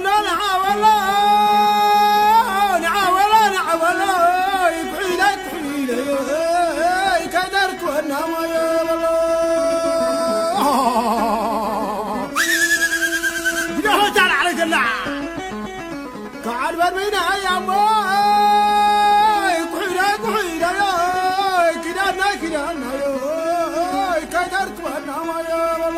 ንዓወሎ፣ ንዓወሎ፣ ንዓወሎ፣ ይኩሒለይ፣ ይኩሒለይ፣ ከደርኩወና ማየ በሎ። ግዳሆታ ላዕለ ገላ፣ ከዓል በርበይና ኣያሞ፣ ይኩሒለይ፣ ይኩሒለይ፣ ኪዳና፣ ኪዳናዮ፣ ከደርኩወና ማየ በሎ።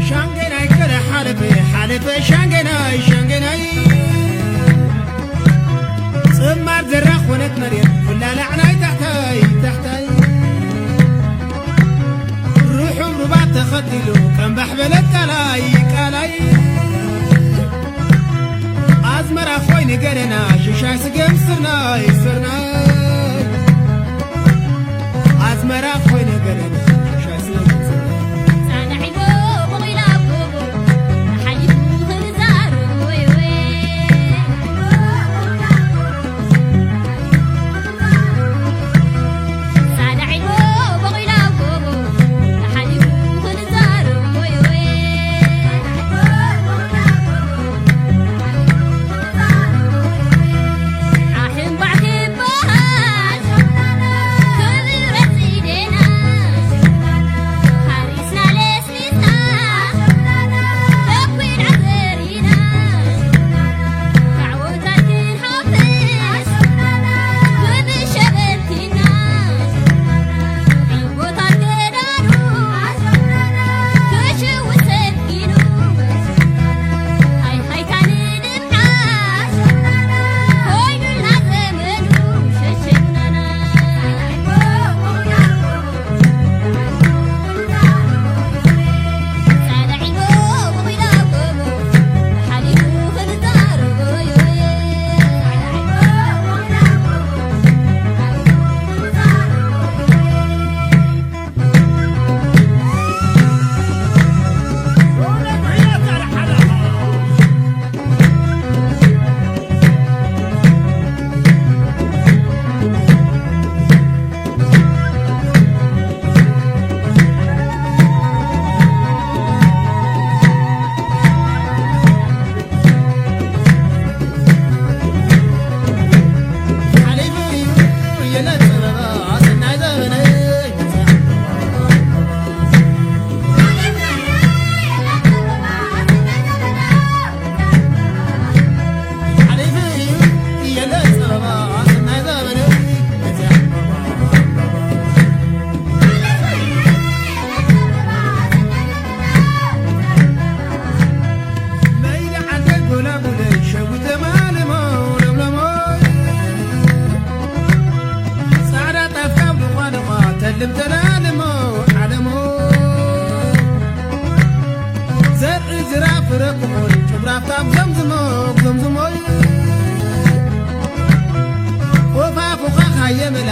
ሻንገናይ ከረ ሓለፈ፣ ሓለፈ ሻንገናይ፣ ሻንገናይ። ጽማር ዘራ ኾነት መሬት፣ ኩላ ላዕላይ ታሕታይ፣ ታሕታይ። ርሑብ ሩባ ተኸቲሉ፣ ቀንባሕ በለት ቃላይ፣ ቃላይ። ኣዝመራ ኮይነ ገረና፣ ሽሻይ ስገም ስርናይ፣ ስርናይ። ኣዝመራ ኮይነ ገረና፣ ሽሻይ ስገም ስርናይ። ጻዕዳ ዒልቦ ቦቒላ ኣብ ጎቦ፣ ሓሊፉ ክንዛረብ ወይ ወይ። ጻዕዳ ዒልቦ ቦቒላ ኣብ ጎቦ፣ ሓሊፉ ክንዛረብ ወይ ወይ። ዓሕምባዕ ክበሃል ክብረት ኢዴና፣ ሓሪስና ለስሊስና፣ ተኲልና ዘሪና፣ ካዕቦታት ክንሓፍስ ብብሸበልቲና፣ ዒልቦታት ክዳሩ ክሽውሰድ ኢሉ፣ ሃይ ሃይታ ንድምዓት ኮይኑልና ዘመኑ ሸሸጉናና። ጻዕዳ ጣፍ ካብ ድዃ ድዃ ተልም ተላልሞ ዓለሞ። ዘርኢ ዝራፍ ፍረ ክኾን ጭብራፍ ታም ዘምዝሞ ዘምዝሞይ። ፎፋ ፎኻ ካየ መላ